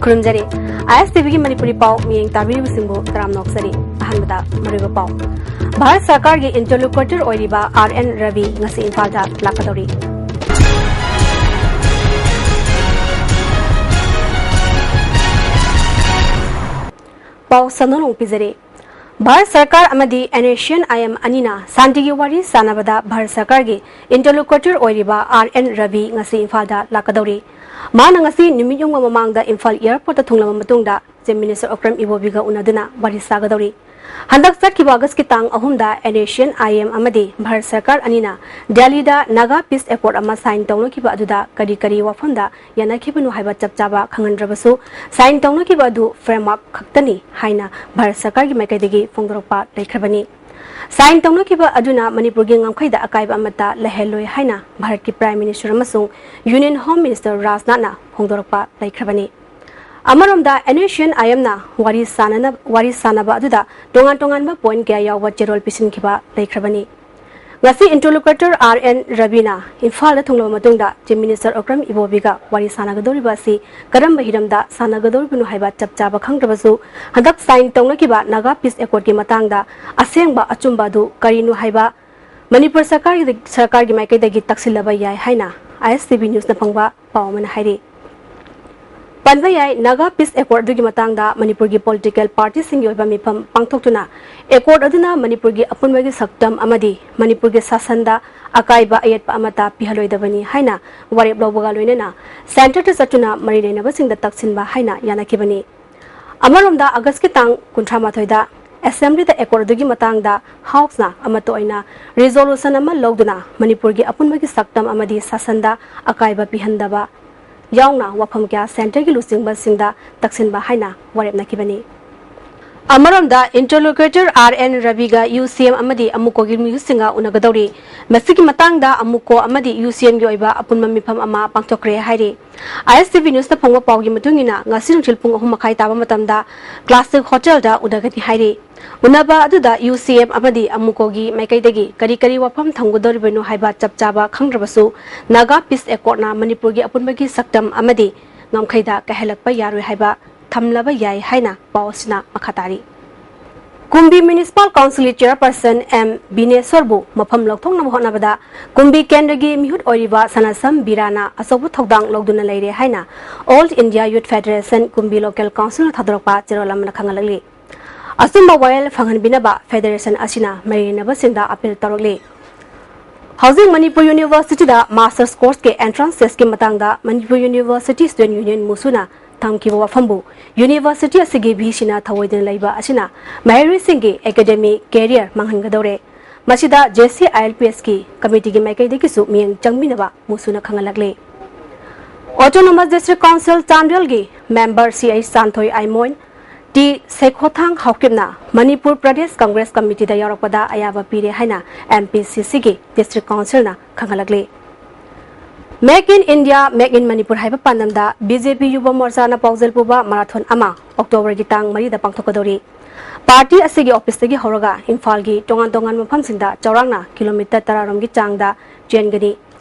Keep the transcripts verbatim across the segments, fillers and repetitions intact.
ꯈꯨꯔꯨꯝꯖꯔꯤ꯫ ꯑꯥꯏ ꯑꯦꯁ T ꯚꯤꯒꯤ ꯃꯅꯤꯄꯨꯔꯤ ꯄꯥꯎ ꯃꯤꯠꯌꯦꯡ ꯇꯥꯕꯤꯔꯤꯕꯁꯤꯡꯕꯨ ꯇꯔꯥꯝꯅ ꯑꯣꯛꯆꯔꯤ꯫ ꯑꯍꯥꯟꯕꯗ ꯃꯔꯨꯑꯣꯏꯕ ꯄꯥꯎ꯫ ꯚꯥꯔꯠ ꯁꯔꯀꯥꯔꯒꯤ interlocutor ꯑꯣꯏꯔꯤꯕ ꯑꯥꯔ ꯑꯦꯟ ꯔꯕꯤ ꯉꯁꯤ ꯏꯝꯐꯥꯜꯗ ꯂꯥꯛꯀꯗꯧꯔꯤ꯫ ꯄꯥꯎ ꯁꯟꯗꯣꯛꯅ ꯄꯤꯖꯔꯤ꯫ ꯚꯥꯔꯠ ꯁꯔꯀꯥꯔ ꯑꯃꯗꯤ NSCN-IM ꯑꯅꯤꯅ ꯁꯥꯟꯇꯤꯒꯤ ꯋꯥꯔꯤ ꯁꯥꯟꯅꯕꯗ ꯚꯥꯔꯠ ꯁꯔꯀꯥꯔꯒꯤ interlocutor ꯑꯣꯏꯔꯤꯕ ꯑꯥꯔ ꯑꯦꯟ ꯔꯕꯤ ꯉꯁꯤ ꯏꯝꯐꯥꯜꯗ ꯂꯥꯛꯀꯗꯧꯔꯤ꯫ ꯃꯍꯥꯛꯅ ꯉꯁꯤ ꯅꯨꯃꯤꯠ ꯌꯨꯡꯕ ꯃꯃꯥꯡꯗ ꯏꯝꯐꯥꯜ airportꯇ ꯊꯨꯡꯂꯕ ꯃꯇꯨꯡꯗ Chief Minister ꯑꯣꯀ꯭ꯔꯝ ꯏꯕꯣꯕꯤꯒ ꯎꯅꯗꯨꯅ ꯋꯥꯔꯤ ꯁꯥꯒꯗꯧꯔꯤ꯫ ꯍꯟꯗꯛ ꯆꯠꯈꯤꯕ ꯑꯥꯒꯁꯀꯤ ꯇꯥꯡ ꯑꯍꯨꯝꯗ NSCN-IM ꯑꯃꯗꯤ ꯚꯥꯔꯠ ꯁꯔꯀꯥꯔ ꯑꯅꯤꯅ ꯗꯦꯜꯂꯤꯗ ꯅꯥꯒꯥ peace accord ꯑꯃ sign ꯇꯧꯅꯈꯤꯕ ꯑꯗꯨꯗ ꯀꯔꯤ ꯀꯔꯤ ꯋꯥꯐꯝꯗ ꯌꯥꯅꯈꯤꯕꯅꯣ ꯍꯥꯏꯕ ꯆꯞ ꯆꯥꯕ ꯈꯪꯍꯟꯗ꯭ꯔꯕꯁꯨ, sign ꯇꯧꯅꯈꯤꯕ ꯑꯗꯨ framework ꯈꯛꯇꯅꯤ ꯍꯥꯏꯅ ꯚꯥꯔꯠ ꯁꯔꯀꯥꯔꯒꯤ ꯃꯥꯏꯀꯩꯗꯒꯤ ꯐꯣꯡꯗꯣꯔꯛꯄ ꯂꯩꯈ꯭ꯔꯕꯅꯤ꯫ Sign ꯇꯧꯅꯈꯤꯕ ꯑꯗꯨꯅ ꯃꯅꯤꯄꯨꯔꯒꯤ ꯉꯝꯈꯩꯗ ꯑꯀꯥꯏꯕ ꯑꯃꯠꯇ ꯂꯩꯍꯜꯂꯣꯏ ꯍꯥꯏꯅ ꯚꯥꯔꯠꯀꯤ Prime Minister ꯑꯃꯁꯨꯡ Union Home Minister ꯔꯥꯖꯅꯥꯊꯅ ꯐꯣꯡꯗꯣꯔꯛꯄ ꯂꯩꯈ꯭ꯔꯕꯅꯤ꯫ ꯑꯃꯔꯣꯝꯗ NSCN-IMꯅ ꯋꯥꯔꯤ ꯁꯥꯅꯅ-, ꯋꯥꯔꯤ ꯁꯥꯅꯕ ꯑꯗꯨꯗ ꯇꯣꯉꯥꯟ ꯇꯣꯉꯥꯟꯕ point ꯀꯌꯥ ꯌꯥꯎꯕ ꯆꯦꯔꯣꯜ ꯄꯤꯁꯤꯟꯈꯤꯕ ꯂꯩꯈ꯭ꯔꯕꯅꯤ꯫ ꯉꯁꯤ interlocutor ꯑꯥꯔ ꯑꯦꯟ ꯔꯕꯤꯅ ꯏꯝꯐꯥꯜꯗ ꯊꯨꯡꯂꯕ ꯃꯇꯨꯡꯗ Chief Minister ꯑꯣꯀ꯭ꯔꯝ ꯏꯕꯣꯕꯤꯒ ꯋꯥꯔꯤ ꯁꯥꯟꯅꯒꯗꯧꯔꯤꯕ ꯑꯁꯤ ꯀꯔꯝꯕ ꯍꯤꯔꯝꯗ ꯁꯥꯟꯅꯒꯗꯧꯔꯤꯕꯅꯣ ꯍꯥꯏꯕ ꯆꯞ ꯆꯥꯕ ꯈꯪꯗ꯭ꯔꯕꯁꯨ, ꯍꯟꯗꯛ sign ꯇꯧꯅꯈꯤꯕ ꯅꯥꯒꯥ peace accordꯀꯤ ꯃꯇꯥꯡꯗ ꯑꯁꯦꯡꯕ ꯑꯆꯨꯝꯕ ꯑꯗꯨ ꯀꯔꯤꯅꯣ ꯍꯥꯏꯕ ꯃꯅꯤꯄꯨꯔ ꯁꯔꯀꯥꯔꯒꯤ, ꯁꯔꯀꯥꯔꯒꯤ ꯃꯥꯏꯀꯩꯗꯒꯤ ꯇꯛꯁꯤꯜꯂꯕ ꯌꯥꯏ ꯍꯥꯏꯅ ISTV Newsꯅ ꯐꯪꯕ ꯄꯥꯎ ꯑꯃꯅ ꯍꯥꯏꯔꯤ꯫ ꯄꯟꯕ ꯌꯥꯏ, ꯅꯥꯒꯥ peace accord ꯑꯗꯨꯒꯤ ꯃꯇꯥꯡꯗ ꯃꯅꯤꯄꯨꯔꯒꯤ political partyꯁꯤꯡꯒꯤ ꯑꯣꯏꯕ ꯃꯤꯐꯝ ꯄꯥꯡꯊꯣꯛꯇꯨꯅ accord ꯑꯗꯨꯅ ꯃꯅꯤꯄꯨꯔꯒꯤ ꯑꯄꯨꯟꯕꯒꯤ ꯁꯛꯇꯝ ꯑꯃꯗꯤ ꯃꯅꯤꯄꯨꯔꯒꯤ ꯁꯥꯁꯟꯗ ꯑꯀꯥꯏꯕ ꯑꯌꯦꯠꯄ ꯑꯃꯠꯇ ꯄꯤꯍꯜꯂꯣꯏꯗꯕꯅꯤ ꯍꯥꯏꯅ ꯋꯥꯔꯦꯞ ꯂꯧꯕꯒ ꯂꯣꯏꯅꯅ centreꯗ ꯆꯠꯇꯨꯅ ꯃꯔꯤ ꯂꯩꯅꯕꯁꯤꯡꯗ ꯇꯛꯁꯤꯟꯕ ꯍꯥꯏꯅ ꯌꯥꯅꯈꯤꯕꯅꯤ꯫ ꯑꯃꯔꯣꯝꯗ, ꯑꯥꯒꯁꯀꯤ ꯇꯥꯡ ꯀꯨꯟꯊ꯭ꯔꯥ ꯃꯥꯊꯣꯏꯗ Assemblyꯗ accord ꯑꯗꯨꯒꯤ ꯃꯇꯥꯡꯗ Houseꯅ ꯑꯃꯠꯇ ꯑꯣꯏꯅ resolution ꯑꯃ ꯂꯧꯗꯨꯅ ꯃꯅꯤꯄꯨꯔꯒꯤ ꯑꯄꯨꯟꯕꯒꯤ ꯁꯛꯇꯝ ꯑꯃꯗꯤ ꯁꯥꯁꯟꯗ ꯑꯀꯥꯏꯕ ꯄꯤꯍꯟꯗꯕ ꯌꯥꯎꯅ ꯋꯥꯐꯝ ꯀꯌꯥ centreꯒꯤ ꯂꯨꯆꯤꯡꯕꯁꯤꯡꯗ ꯇꯛꯁꯤꯟꯕ ꯍꯥꯏꯅ ꯋꯥꯔꯦꯞꯅꯈꯤꯕꯅꯤ꯫ ꯑꯃꯔꯣꯝꯗ, interlocutor ꯑꯥꯔ ꯑꯦꯟ ꯔꯕꯤꯒ ꯌꯨ ꯁꯤ ꯑꯦꯝ ꯑꯃꯗꯤ ꯑꯃꯨꯀꯣꯒꯤ ꯃꯤꯍꯨꯠꯁꯤꯡꯒ ꯎꯅꯒꯗꯧꯔꯤ꯫ ꯃꯁꯤꯒꯤ ꯃꯇꯥꯡꯗ ꯑꯃꯨꯀꯣ ꯑꯃꯗꯤ ꯌꯨ ꯁꯤ ꯑꯦꯝꯒꯤ ꯑꯣꯏꯕ ꯑꯄꯨꯟꯕ ꯃꯤꯐꯝ ꯑꯃ ꯄꯥꯡꯊꯣꯛꯈ꯭ꯔꯦ ꯍꯥꯏꯔꯤ꯫ ISTV Newsꯅ ꯐꯪꯕ ꯄꯥꯎꯒꯤ ꯃꯇꯨꯡ ꯏꯟꯅ, ꯉꯁꯤ ꯅꯨꯡꯊꯤꯜ ꯄꯨꯡ ꯑꯍꯨꯝ ꯃꯈꯥꯏ ꯇꯥꯕ ꯃꯇꯝꯗ Classic Hotelꯗ ꯎꯅꯒꯅꯤ ꯍꯥꯏꯔꯤ꯫ ꯎꯅꯕ ꯑꯗꯨꯗ ꯌꯨ ꯁꯤ ꯑꯦꯝ ꯑꯃꯗꯤ ꯑꯃꯨꯀꯣꯒꯤ ꯃꯥꯏꯀꯩꯗꯒꯤ ꯀꯔꯤ ꯀꯔꯤ ꯋꯥꯐꯝ ꯊꯝꯒꯗꯧꯔꯤꯕꯅꯣ ꯍꯥꯏꯕ ꯆꯞ ꯆꯥꯕ ꯈꯪꯗ꯭ꯔꯕꯁꯨ, ꯅꯥꯒꯥ peace accordꯅ ꯃꯅꯤꯄꯨꯔꯒꯤ ꯑꯄꯨꯟꯕꯒꯤ ꯁꯛꯇꯝ ꯑꯃꯗꯤ ꯉꯝꯈꯩꯗ ꯀꯥꯏꯍꯜꯂꯛꯄ ꯌꯥꯔꯣꯏ ꯍꯥꯏꯕ ꯊꯝꯂꯕ ꯌꯥꯏ ꯍꯥꯏꯅ ꯄꯥꯎ ꯑꯁꯤꯅ ꯃꯈꯥ ꯇꯥꯔꯤ꯫ ꯀꯨꯝꯕꯤ Municipal Council ꯒꯤ Chairperson ꯑꯦꯝ ꯕꯤꯅꯦꯁꯣꯔꯕꯨ ꯃꯐꯝ ꯂꯧꯊꯣꯛꯅꯕ ꯍꯣꯠꯅꯕꯗ ꯀꯨꯝꯕꯤ ꯀꯦꯟꯗ꯭ꯔꯒꯤ ꯃꯤꯍꯨꯠ ꯑꯣꯏꯔꯤꯕ ꯁꯅꯥꯁꯝ ꯕꯤꯔꯥꯅ ꯑꯆꯧꯕ ꯊꯧꯗꯥꯡ ꯂꯧꯗꯨꯅ ꯂꯩꯔꯦ ꯍꯥꯏꯅ All India Youth Federation ꯀꯨꯝꯕꯤ Local Council ꯅ ꯊꯥꯗꯣꯔꯛꯄ ꯆꯦꯔꯣꯜ ꯑꯃꯅ ꯈꯪꯍꯜꯂꯛꯂꯤ꯫ ꯑꯆꯨꯝꯕ ꯋꯥꯌꯦꯜ ꯐꯪꯍꯟꯕꯤꯅꯕ Federation ꯑꯁꯤꯅ ꯃꯔꯤ ꯂꯩꯅꯕꯁꯤꯡꯗ appeal ꯇꯧꯔꯛꯂꯤ꯫ ꯍꯧꯖꯤꯛ ꯃꯅꯤꯄꯨꯔ University ꯗ Masters Course ꯀꯤ Entrance Test ꯀꯤ ꯃꯇꯥꯡꯗ ꯃꯅꯤꯄꯨꯔ University Student Union ꯃꯨꯁꯨꯅ ꯊꯝꯈꯤꯕ ꯋꯥꯐꯝꯕꯨ University ꯑꯁꯤꯒꯤ V C ꯅ ꯊꯧꯑꯣꯏꯗꯅ ꯂꯩꯕ ꯑꯁꯤꯅ ꯃꯍꯩꯔꯣꯏꯁꯤꯡꯒꯤ academic career ꯃꯥꯡꯍꯟꯒꯗꯧꯔꯦ꯫ ꯃꯁꯤꯗ J C I L P S ꯀꯤ committee ꯒꯤ ꯃꯥꯏꯀꯩꯗꯒꯤꯁꯨ ꯃꯤꯠꯌꯦꯡ ꯆꯪꯕꯤꯅꯕ ꯃꯨꯁꯨꯅ ꯈꯪꯍꯜꯂꯛꯂꯤ꯫ Autonomous District Council ꯆꯥꯟꯗꯦꯜꯒꯤ member ꯁꯤ ꯑꯩꯆ ꯆꯥꯟꯊꯣꯏ ꯑꯥꯏꯃꯣꯏꯟ, ꯇꯤ ꯁꯩꯈꯣꯊꯥꯡ ꯍꯥꯎꯀꯤꯞꯅ ꯃꯅꯤꯄꯨꯔ ꯄ꯭ꯔꯗꯦꯁ ꯀꯪꯒ꯭ꯔꯦꯁ ꯀꯃꯤꯇꯤꯗ ꯌꯥꯎꯔꯛꯄꯗ ꯑꯌꯥꯕ ꯄꯤꯔꯦ ꯍꯥꯏꯅ M P C C ꯒꯤ District Council ꯅ ꯈꯪꯍꯜꯂꯛꯂꯤ꯫ Make in India, Make in Manipur ꯍꯥꯏꯕ ꯄꯥꯟꯗꯝꯗ B J P ꯌꯨꯕ ꯃꯣꯔꯆꯥꯅ ꯄꯥꯎꯖꯦꯜ ꯄꯨꯕ marathon ꯑꯃ October ꯒꯤ ꯇꯥꯡ ꯃꯔꯤꯗ ꯄꯥꯡꯊꯣꯛꯀꯗꯧꯔꯤ꯫ Party ꯑꯁꯤꯒꯤ office ꯇꯒꯤ ꯍꯧꯔꯒ ꯏꯝꯐꯥꯜꯒꯤ ꯇꯣꯉꯥꯟ ꯇꯣꯉꯥꯟꯕ ꯃꯐꯝꯁꯤꯡꯗ ꯆꯥꯎꯔꯥꯛꯅ kilometre ꯇꯔꯥ ꯔꯣꯝꯒꯤ ꯆꯥꯡꯗ ꯆꯦꯟꯒꯅꯤ꯫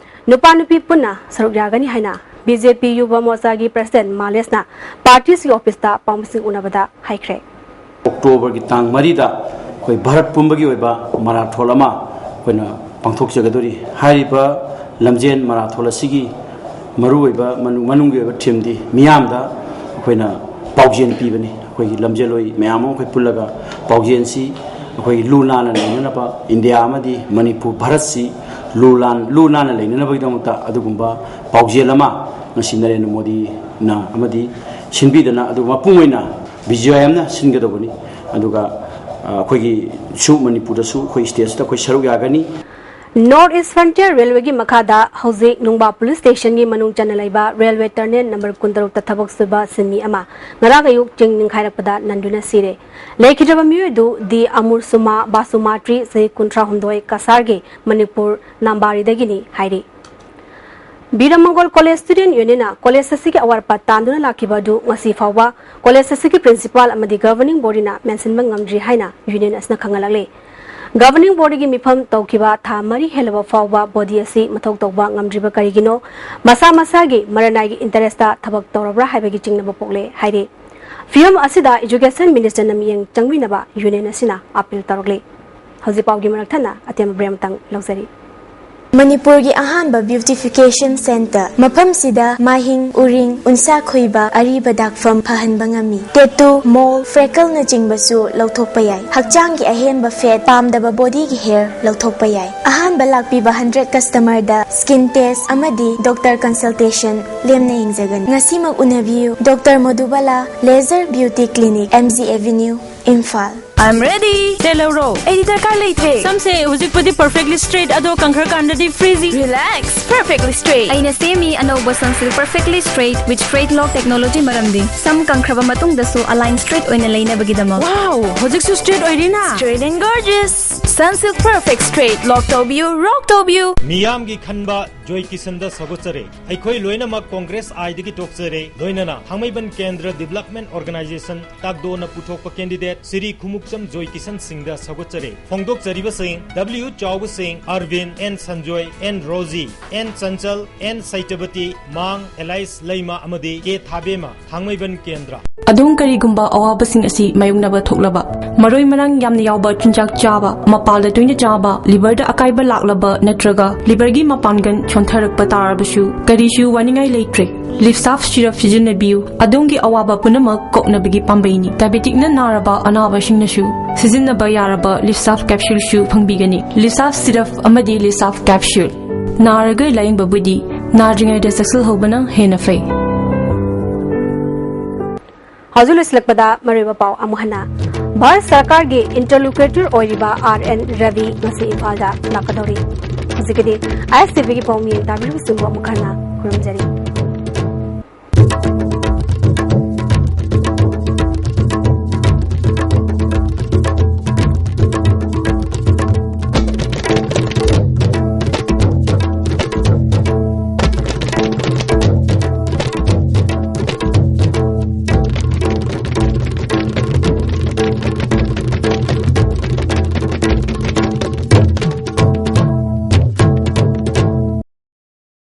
ꯅꯨꯄꯥ ꯅꯨꯄꯤ ꯄꯨꯟꯅ ꯁꯔꯨꯛ ꯌꯥꯒꯅꯤ ꯍꯥꯏꯅ B J P ꯌꯨꯕ ꯃꯣꯔꯆꯥꯒꯤ President ꯃꯥꯂꯦꯁꯅ party ꯑꯁꯤꯒꯤ office ꯇ ꯄꯥꯎꯃꯤꯁꯤꯡ ꯎꯅꯕꯗ ꯍꯥꯏꯈ꯭ꯔꯦ꯫ October ꯒꯤ ꯇꯥꯡ ꯃꯔꯤꯗ ꯑꯩꯈꯣꯏ ꯚꯥꯔꯠ ꯄꯨꯝꯕꯒꯤ ꯑꯣꯏꯕ marathon ꯑꯃ ꯑꯩꯈꯣꯏꯅ ꯄꯥꯡꯊꯣꯛꯆꯒꯗꯧꯔꯤ꯫ ꯍꯥꯏꯔꯤꯕ ꯂꯝꯖꯦꯟ marathon ꯑꯁꯤꯒꯤ ꯃꯔꯨꯑꯣꯏꯕ ꯃꯅꯨꯡ-, ꯃꯅꯨꯡꯒꯤ ꯑꯣꯏꯕ theme ꯗꯤ ꯃꯤꯌꯥꯝꯗ ꯑꯩꯈꯣꯏꯅ ꯄꯥꯎꯖꯦꯜ ꯄꯤꯕꯅꯤ꯫ ꯑꯩꯈꯣꯏꯒꯤ ꯂꯝꯖꯦꯜꯂꯣꯏ ꯃꯌꯥꯝ ꯑꯃ ꯑꯩꯈꯣꯏ ꯄꯨꯜꯂꯒ ꯄꯥꯎꯖꯦꯜꯁꯤ ꯑꯩꯈꯣꯏ ꯂꯨ ꯅꯥꯟꯅ ꯂꯩꯅꯅꯕ, ꯏꯟꯗꯤꯌꯥ ꯑꯃꯗꯤ ꯃꯅꯤꯄꯨꯔ ꯚꯥꯔꯠꯁꯤ ꯂꯨ ꯂꯥꯟ-, ꯂꯨ ꯅꯥꯟꯅ ꯂꯩꯅꯅꯕꯒꯤꯗꯃꯛꯇ ꯑꯗꯨꯒꯨꯝꯕ ꯄꯥꯎꯖꯦꯜ ꯑꯃ ꯉꯁꯤ ꯅꯔꯦꯟꯗ꯭ꯔ ꯃꯣꯗꯤꯅ ꯑꯃꯗꯤ ꯁꯤꯟꯕꯤꯗꯅ, ꯑꯗꯨꯒ ꯃꯄꯨꯡ ꯑꯣꯏꯅ B J I M ꯅ ꯁꯤꯟꯒꯗꯧꯕꯅꯤ꯫ ꯑꯗꯨꯒ, ꯑ, ꯑꯩꯈꯣꯏꯒꯤꯁꯨ ꯃꯅꯤꯄꯨꯔꯗꯁꯨ ꯑꯩꯈꯣꯏ stage ꯇ ꯑꯩꯈꯣꯏ ꯁꯔꯨꯛ ꯌꯥꯒꯅꯤ꯫ North East Frontier Railway ꯒꯤ ꯃꯈꯥꯗ ꯍꯧꯖꯤꯛ ꯅꯨꯡꯕꯥ police station ꯒꯤ ꯃꯅꯨꯡ ꯆꯟꯅ ꯂꯩꯕ railway tunnel number ꯀꯨꯟꯇꯔꯨꯛꯇ ꯊꯕꯛ ꯁꯨꯕ ꯁꯤꯟꯃꯤ ꯑꯃ ꯉꯔꯥꯡ ꯑꯌꯨꯛ ꯆꯤꯡ ꯅꯤꯡꯈꯥꯏꯔꯛꯄꯗ ꯅꯟꯗꯨꯅ ꯁꯤꯔꯦ꯫ ꯂꯩꯈꯤꯗ꯭ꯔꯕ ꯃꯤꯑꯣꯏ ꯑꯗꯨ ꯗꯤ ꯑꯃꯨꯔꯁꯨꯃꯥ ꯕꯥꯁꯨꯃꯥꯇ꯭ꯔꯤ, ꯆꯍꯤ ꯀꯨꯟꯊ꯭ꯔꯥꯍꯨꯝꯗꯣꯏ, ꯀꯁꯥꯔꯒꯤ ꯃꯅꯤꯄꯨꯔ ꯅꯥꯝꯕꯥꯔꯤꯗꯒꯤꯅꯤ ꯍꯥꯏꯔꯤ꯫ ꯕꯤꯔꯃꯪꯒꯣꯜ College Student Union ꯅ college ꯑꯁꯤꯒꯤ ꯑꯋꯥꯠ ꯑꯄꯥ ꯇꯥꯟꯗꯨꯅ ꯂꯥꯛꯈꯤꯕ ꯑꯗꯨ ꯉꯁꯤ ꯐꯥꯎꯕ college ꯑꯁꯤꯒꯤ principal ꯑꯃꯗꯤ governing body ꯅ ꯃꯦꯟꯁꯤꯟꯕ ꯉꯝꯗ꯭ꯔꯤ ꯍꯥꯏꯅ union ꯑꯁꯤꯅ ꯈꯪꯍꯜꯂꯛꯂꯤ꯫ Governing bodyꯒꯤ ꯃꯤꯐꯝ ꯇꯧꯈꯤꯕ ꯊꯥ ꯃꯔꯤ ꯍꯦꯜꯂꯕ ꯐꯥꯎꯕ body ꯑꯁꯤ ꯃꯊꯧ ꯇꯧꯕ ꯉꯝꯗ꯭ꯔꯤꯕ ꯀꯔꯤꯒꯤꯅꯣ? ꯃꯁꯥ ꯃꯁꯥꯒꯤ ꯃꯔꯅꯥꯏꯒꯤ interestꯇ ꯊꯕꯛ ꯇꯧꯔꯕ꯭ꯔꯥ ꯍꯥꯏꯕꯒꯤ ꯆꯤꯡꯅꯕ ꯄꯣꯛꯂꯦ ꯍꯥꯏꯔꯤ꯫ ꯐꯤꯚꯝ ꯑꯁꯤꯗ Education Ministerꯅ ꯃꯤꯠꯌꯦꯡ ꯆꯪꯕꯤꯅꯕ union ꯑꯁꯤꯅ appeal ꯇꯧꯔꯛꯂꯤ꯫ ꯍꯧꯖꯤꯛ ꯄꯥꯎꯒꯤ ꯃꯔꯛ ꯊꯠꯅ ꯑꯇꯦꯟꯕ break ꯑꯃꯇꯪ ꯂꯧꯖꯔꯤ꯫ ꯃꯅꯤꯄꯨꯔꯒꯤ ꯑꯍꯥꯟꯕ beautification centre꯫ ꯃꯐꯝꯁꯤꯗ ꯃꯥꯏꯍꯤꯡ, ꯎꯔꯤꯡ, ꯎꯟꯁꯥ ꯈꯣꯏꯕ, ꯑꯔꯤꯕ ꯗꯥꯛꯐꯝ ꯐꯍꯟꯕ ꯉꯝꯃꯤ꯫ Tattoo, mole, freckleꯅꯆꯤꯡꯕꯁꯨ ꯂꯧꯊꯣꯛꯄ ꯌꯥꯏ꯫ ꯍꯛꯆꯥꯡꯒꯤ ꯑꯍꯦꯟꯕ fat, ꯄꯥꯝꯗꯕ bodyꯒꯤ hair ꯂꯧꯊꯣꯛꯄ ꯌꯥꯏ꯫ ꯑꯍꯥꯟꯕ ꯂꯥꯛꯄꯤꯕ hundred customerꯗ skin test ꯑꯃꯗꯤ doctor consultation ꯂꯦꯝꯅ ꯌꯦꯡꯖꯒꯅꯤ꯫ ꯉꯁꯤꯃꯛ ꯎꯅꯕꯤꯌꯨ꯫ Doctor ꯃꯣꯗꯨꯕꯥꯂꯥ, Laser Beauty Clinic, M G Avenue, Imphal. I'm ready. ꯇꯦꯜ ꯂꯧꯔꯣ꯫ ꯑꯩꯗꯤ ꯗꯔꯀꯥꯔ ꯂꯩꯇ꯭ꯔꯦ꯫ ꯁꯝꯁꯦ ꯍꯧꯖꯤꯛꯄꯨꯗꯤ perfectly straight, ꯑꯗꯣ ꯀꯪꯈ꯭ꯔꯀꯥꯟꯗꯗꯤ frizzy꯫ Relax, perfectly straight꯫ ꯑꯩꯅ ꯁꯦꯝꯃꯤ ꯑꯅꯧꯕ Sunsilk Perfectly Straight with Straight Lock technology, ꯃꯔꯝꯗꯤ ꯁꯝ ꯀꯪꯈ꯭ꯔꯕ ꯃꯇꯨꯡꯗꯁꯨ align straight ꯑꯣꯏꯅ ꯂꯩꯅꯕꯒꯤꯗꯃꯛ꯫ Wow, ꯍꯧꯖꯤꯛꯁꯨ straight ꯑꯣꯏꯔꯤꯅ? Straight and gorgeous꯫ Sunsilk Perfect Straight, lock ꯇꯧꯕꯤꯌꯨ, rock ꯇꯧꯕꯤꯌꯨ꯫ ꯃꯤꯌꯥꯝꯒꯤ ꯈꯟꯕ ꯖꯣꯏ ꯀꯤꯁꯟꯗ ꯁꯧꯒꯠꯆꯔꯤ꯫ ꯑꯩꯈꯣꯏ ꯂꯣꯏꯅꯃꯛ Congress ꯑꯥꯏꯗꯒꯤ ꯇꯣꯛꯆꯔꯦ꯫ ꯂꯣꯏꯅꯅ ꯊꯥꯡꯃꯩꯕꯟ ꯀꯦꯟꯗ꯭ꯔ Development Organization ꯇꯥꯛꯗꯣꯅ ꯄꯨꯊꯣꯛꯄ candidate ꯁ꯭ꯔꯤ ꯈꯨꯃꯨꯛꯆꯝ ꯖꯣꯏ ꯀꯤꯁꯟ ꯁꯤꯡꯗ ꯁꯧꯒꯠꯆꯔꯤ꯫ ꯐꯣꯡꯗꯣꯛꯆꯔꯤꯕꯁꯤꯡ W ꯆꯥꯎꯕꯁꯤꯡ, ꯑꯔꯕꯤꯟ, N Sanjoy, N Rosie, N ꯆꯟꯆꯜ, N ꯁꯩꯇꯕꯇꯤ, ꯃꯥꯡ ꯑꯦꯂꯥꯏꯁ ꯂꯩꯃ ꯑꯃꯗꯤ K ꯊꯥꯕꯦꯝꯃ, ꯊꯥꯡꯃꯩꯕꯟ ꯀꯦꯟꯗ꯭ꯔ꯫ ꯑꯗꯣꯝ ꯀꯔꯤꯒꯨꯝꯕ ꯑꯋꯥꯕꯁꯤꯡ ꯑꯁꯤ ꯃꯥꯌꯣꯛꯅꯕ ꯊꯣꯛꯂꯕ, ꯃꯔꯣꯏ ꯃꯔꯥꯡ ꯌꯥꯝꯅ ꯌꯥꯎꯕ ꯆꯤꯟꯖꯥꯛ ꯆꯥꯕ, ꯃꯄꯥꯜꯗ ꯇꯣꯏꯅ ꯆꯥꯕ, liverꯗ ꯑꯀꯥꯏꯕ ꯂꯥꯛꯂꯕ ꯅꯠꯇ꯭ꯔꯒ liverꯒꯤ ꯃꯄꯥꯡꯒꯜ ꯁꯣꯟꯊꯔꯛꯄ ꯇꯥꯔꯕꯁꯨ ꯀꯔꯤꯁꯨ ꯋꯥꯅꯤꯡꯉꯥꯏ ꯂꯩꯇ꯭ꯔꯦ꯫ Lifsaf syrup ꯁꯤꯖꯤꯟꯅꯕꯤꯌꯨ꯫ ꯑꯗꯣꯝꯒꯤ ꯑꯋꯥꯕ ꯄꯨꯝꯅꯃꯛ ꯀꯣꯛꯅꯕꯒꯤ ꯄꯥꯝꯕꯩꯅꯤ꯫ Diabeticꯅ ꯅꯥꯔꯕ ꯑꯅꯥꯕꯁꯤꯡꯅꯁꯨ ꯁꯤꯖꯤꯟꯅꯕ ꯌꯥꯔꯕ Lifsaf capsuleꯁꯨ ꯐꯪꯕꯤꯒꯅꯤ꯫ Lifsaf syrup ꯑꯃꯗꯤ Lifsaf capsule꯫ ꯅꯥꯔꯒ ꯂꯥꯌꯦꯡꯕꯕꯨꯗꯤ ꯅꯥꯗ꯭ꯔꯤꯉꯩꯗ ꯆꯦꯛꯁꯤꯜꯍꯧꯕꯅ ꯍꯦꯟꯅ ꯐꯩ꯫ ꯍꯧꯖꯤꯛ ꯂꯣꯏꯁꯤꯜꯂꯛꯄꯗ ꯃꯔꯨꯑꯣꯏꯕ ꯄꯥꯎ ꯑꯃꯨꯛ ꯍꯟꯅ꯫ ꯚꯥꯔꯠ ꯁꯔꯀꯥꯔꯒꯤ interlocutor ꯑꯣꯏꯔꯤꯕ R N ꯔꯕꯤ ꯉꯁꯤ ꯏꯝꯐꯥꯜꯗ ꯂꯥꯛꯀꯗꯧꯔꯤ꯫ ꯍꯧꯖꯤꯛꯀꯤꯗꯤ ISTVꯒꯤ ꯄꯥꯎ ꯃꯤꯠꯌꯦꯡ ꯇꯥꯕꯤꯔꯤꯕꯁꯤꯡꯕꯨ ꯑꯃꯨꯛ ꯍꯟꯅ ꯈꯨꯔꯨꯝꯖꯔꯤ꯫